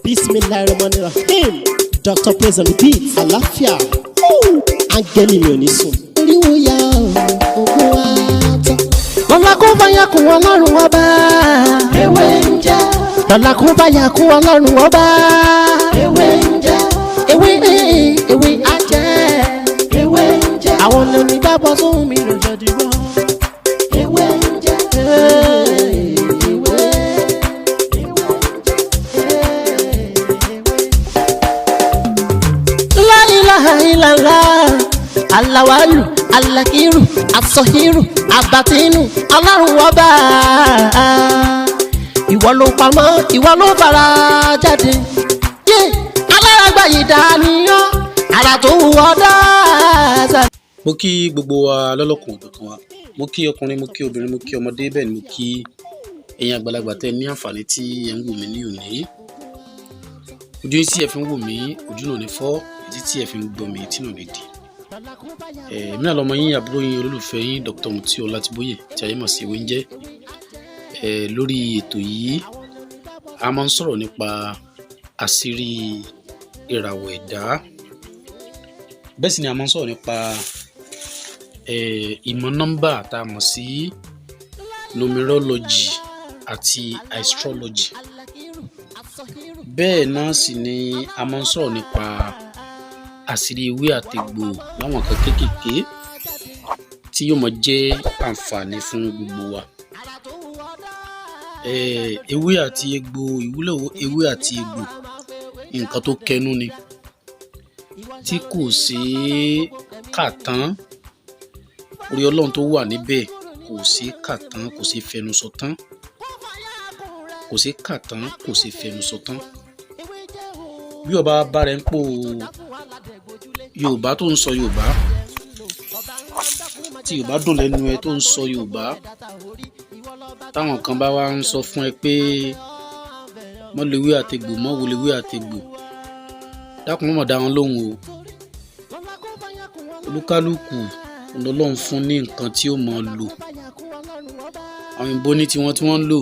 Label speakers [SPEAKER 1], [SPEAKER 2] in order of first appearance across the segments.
[SPEAKER 1] Bismillahirrahmanirrahim. Dr. Praise on the beat. Àlàáfíà. Áńgẹ́lì mi ò ní sùn. Oríwo ya ògùn wa tán. Lọ́la kó bá yà kún Ọlọ́run Ọba.
[SPEAKER 2] Ewé ń jẹ́.
[SPEAKER 1] Lọ́la kó bá yà kún Ọlọ́run Ọba.
[SPEAKER 2] Ewé ń jẹ́.
[SPEAKER 1] Ewé ewé á jẹ́.
[SPEAKER 2] Ewé ń jẹ́.
[SPEAKER 1] Àwọn lóní dábọ̀ sóhun mi ló jẹ́ dìbò.
[SPEAKER 2] Ewé ń jẹ́. Ewé.
[SPEAKER 1] La ilaha illallah. Alawalu, alakiru, asọhiru, abatinu, Ọlọ́run Ọba. Ìwọ ló pamọ́, ìwọ ló fara jáde. Yé alárágbá yìí dániyàn, ara tó wù ọ́ dáadáa.
[SPEAKER 3] Mo kí gbogbo wa lọ́lọ́kan òjọ̀kan wa. Mo kí ọkùnrin, mo kí obìnrin, mo kí ọmọdé, bẹ́ẹ̀ ni mo kí ẹ̀yin àgbàlagbà tẹ́ ní àǹfààní tí ẹ ń wò mí ní òní. Ojú yín tí ẹ fi ń wò mí, ojú náà ní fọ́, etí tí ẹ fi ń gbọ́ mi, etí náà ní di. Èmi náà lọmọ yín, àbúrò yín, olólùfẹ́ yín, Dr. Mutiu Ọlátìbóyè tí ayé mọ̀ sí Ewé ń jẹ́. Lórí ètò yìí, a máa ń sọ̀rọ̀ nípa àṣírí ìràwọ̀ ẹ̀dá. Bẹ́ẹ̀ sì ni a máa ń sọ̀rọ̀ nípa ìmọ̀ nọ́mbà tá a mọ̀ sí numerology àti astrology. Bẹ́ẹ̀ náà sì ni a máa ń sọ̀rọ̀ nípa àṣírí ewé àtegbò láwọn nǹkan kéékèèké tí yóò máa jẹ́ àǹfààní fún gbogbo wa. Ewé àti egbò, ìwúlò ewé àti egbò, nǹkan tó kẹnú ni tí kò ṣeé kà tán. Orí Ọlọ́run tó wà níbẹ̀ kò ṣeé kà tán, kò ṣeé fẹnu sọ tán, kò ṣeé kà tán, kò ṣeé fẹnu sọ tán. Bí ọba bá rẹ̀ ń pò Yorùbá tó ń sọ Yorùbá, tí Yorùbá dùn lẹ́nu ẹ tó ń sọ Yorùbá, táwọn kan bá wá ń sọ fún ẹ pé mọ́ lo ewé àtegbò, mọ́ wo lo ewé àtegbò, dákun, mọ́ dá wọn lóhùn o. Olúkálùkù l'Ọlọ́run fún ní nǹkan tí ó máa lò. Àwọn òyìnbó ní tiwọn tí wọ́n ń lò,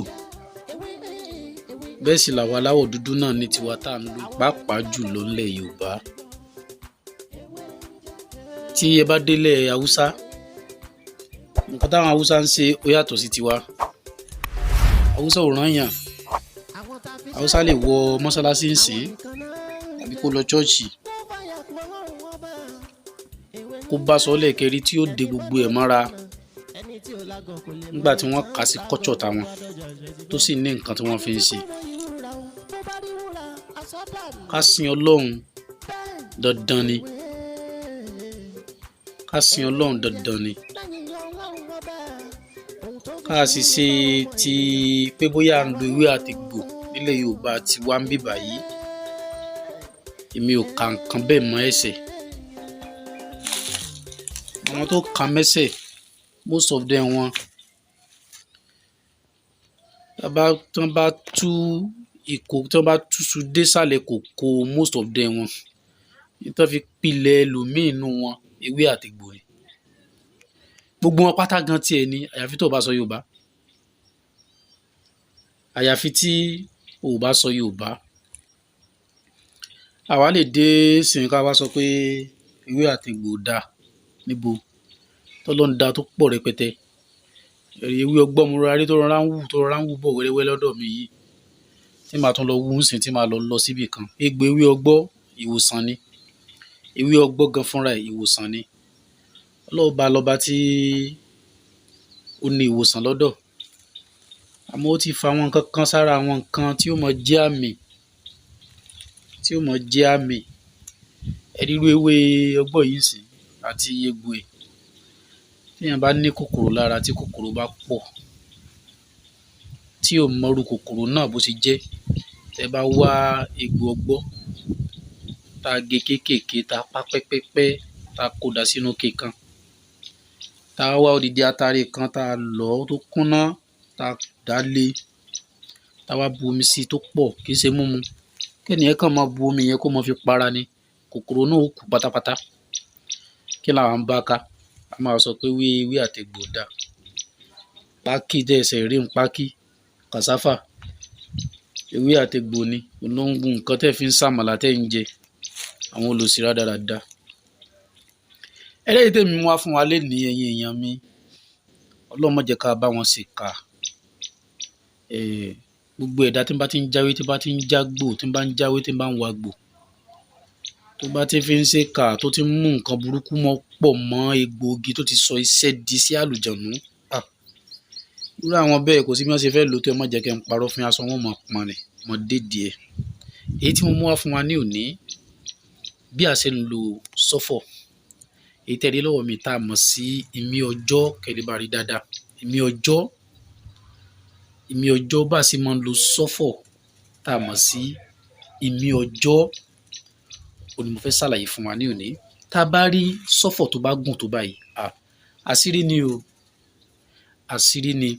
[SPEAKER 3] bẹ́ẹ̀ sì làwa aláwọ̀ dúdú náà ní tiwa tá à ń lò, pàápàá jùlọ ńlẹ̀ Yorùbá. Tí ẹ bá délẹ̀ Haúsá, nǹkan táwọn Haúsá ń ṣe ó yàtọ̀ sí tiwa. Haúsá ò rányàn. Haúsá lè wọ mọ́sálásí ń sìn tàbí kó lọ chọ́ọ̀chì, kó bá sọ́lẹ̀ kẹrí tí ó de gbogbo ẹ̀ mọ́ra nígbà tí wọ́n kà sí kọ́chọ̀ táwọn tó sì ní nǹkan tí wọ́n fi ń ṣe. Ká sin Ọlọ́run dandan ni. Ká sin Ọlọ́run dandan ni. Ká sì ṣe ti pé bóyá à ń lo ewé àtegbò nílẹ̀ Yorùbá tí wá ń bíbà yìí, èmi ò ka nǹkan bẹ́ẹ̀ mọ́ ẹ̀ṣẹ̀. Àwọn tó kà mẹ́sẹ̀, most of them wọn, tí wọ́n bá tú ìkó, tí wọ́n bá túṣu désàlẹ̀ kòkó, most of them wọn, ní tí wọ́n fi pilẹ̀ ẹlòmíì nínú wọn, ewé àtegbò ni. Gbogbo wọn pátá gan tiẹ̀ ni, àyàfi tó o bá sọ Yorùbá. Àyàfi tí o ò bá sọ Yorùbá. Àwa lè dé sìn ká wá sọ pé ewé àtegbò ò dáa níbo tọ́lọ́run dá tó pọ̀ rẹpẹtẹ. Ewé ọgbọ́n mo rọra rí tó rọra ń wù, tó rọra ń wù bọ̀ wẹ́rẹ́wẹ́rẹ́ lọ́dọ̀ mi yìí tí màá tún lọ wú ń sìn, tí màá lọ lọ síbì kan. Egbò ewé ọgbọ́ ìwòsàn ni. Ewé ọgbọ́ gan fúnra ẹ̀ ìwòsàn ni. Ọlọ́run bá lọba tí ó ní ìwòsàn lọ́dọ̀. Àmọ́ ó ti fa àwọn nǹkan kan sára, àwọn nǹkan tí ó mọ jẹ́ àmì, tí ó mọ jẹ́ àmì. Ẹ rí irú ewé ọgbọ́ yìí ńsìn àti egbò ẹ̀. Téèyàn bá ní kòkòrò lára, tí kòkòrò bá pọ̀, tí ò mọrú kòkòrò náà bó ṣe jẹ́, tẹ́ bá wá egbò ọgbọ́ tá a gé kéékèèké, tá a pa pẹ́pẹ́pẹ́, tá a kó dà sínú ike kan, tá a wá odidi atare kan tá a lọ̀ tó kúnná, tá a dà á lé, tá a wá bu omi sí i tó pọ̀, kì í ṣe múmu, kẹ́nìyẹn kàn máa bu omi yẹn kó máa fi para ni, kòkòrò náà ó kú pátápátá. Kí làwa ń bá ká? A máa sọ pé ewé ewé àtegbò ò dáa. Pákí tẹ́ ẹ ṣẹ̀ rí un, pákí, cassava. Ewé àtegbò ni òun ló ń gun nǹkan tẹ́ fi ń sàmàlà tẹ́ ń jẹ. Àwọn olòṣì rádaràda. Eléyìí tèmi mú wá fún wa lénìí, ẹ̀yin èèyàn mi, Ọlọ́run má jẹ́ ká bá wọn ṣèkà. Gbogbo ẹ̀dá tí bá ti ń jáwé, tí bá ti ń jágbò, tí bá ń jáwé, tí bá ń wagbò, tó bá ti fi ń ṣèkà, tó ti ń mú nǹkan burúkú mọ́ pọ̀ mọ́ egbòogi, tó ti sọ iṣẹ́ di sí àlùjọ̀nú. Irú àwọn bẹ́ẹ̀, kò sí bí wọ́n ṣe fẹ́ lò ó tó, ẹ má jẹ́ kí n parọ́ fún yín, aṣọ wọn mọ̀ pọ́n ni, mọ̀ dédìí ẹ̀. Èyí tí mo mú wá fún wa ní òní, bí a ṣe ń lo sọ́fọ̀, èyí tẹ́ rí lọ́wọ́ mi tá a mọ̀ sí ìmí ọjọ́, kẹ́ lè bá rí dáadáa. Ìmí ọjọ́, ìmí ọjọ́, bá a ṣe máa ń lo sọ́fọ̀ tá a mọ̀ sí ìmí ọjọ́, òun ni mo fẹ́ ṣàlàyé fún wa ní òní. Tá a bá rí sọ́fọ̀ tó bá gùn tó báyìí, àṣírí ni o, àṣírí ni.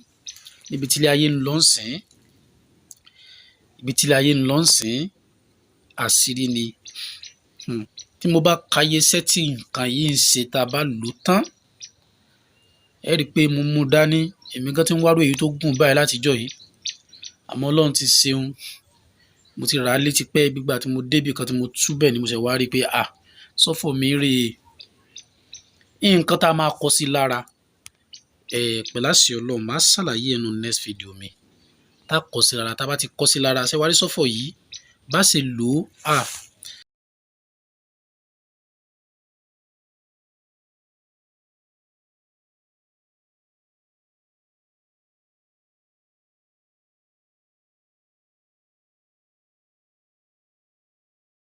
[SPEAKER 3] Níbi tí ilé ayé ń lọ ńsìn, ibi tí ilé ayé ń lọ ńsìn, àṣírí ni. Tí mo bá ka iye iṣẹ́ tí nǹkan yìí ń ṣe tá a bá lò ó tán, ẹ rí i pé mo mú un dání. Èmi gan tí ń wárò èyí tó gùn báyìí látijọ́ yìí. Àmọ́ Ọlọ́run ti ṣeun. Mo ti rà á létí pé gbígbà tí mo débì kan tí mo tú bẹ́ẹ̀ ni mo ṣẹ̀ wá rí i pé sọ́fọ̀ mi rè é. Nǹkan tá a máa kọ sí lára, pẹ̀lú àṣẹ Ọlọ́run, màá ṣàlàyé ẹ̀ nínú next video mi. Tá a kọ sí lára, tá a bá ti kọ sí lára, ṣé wá rí sọ́fọ̀ yìí, bá ṣe lò ó,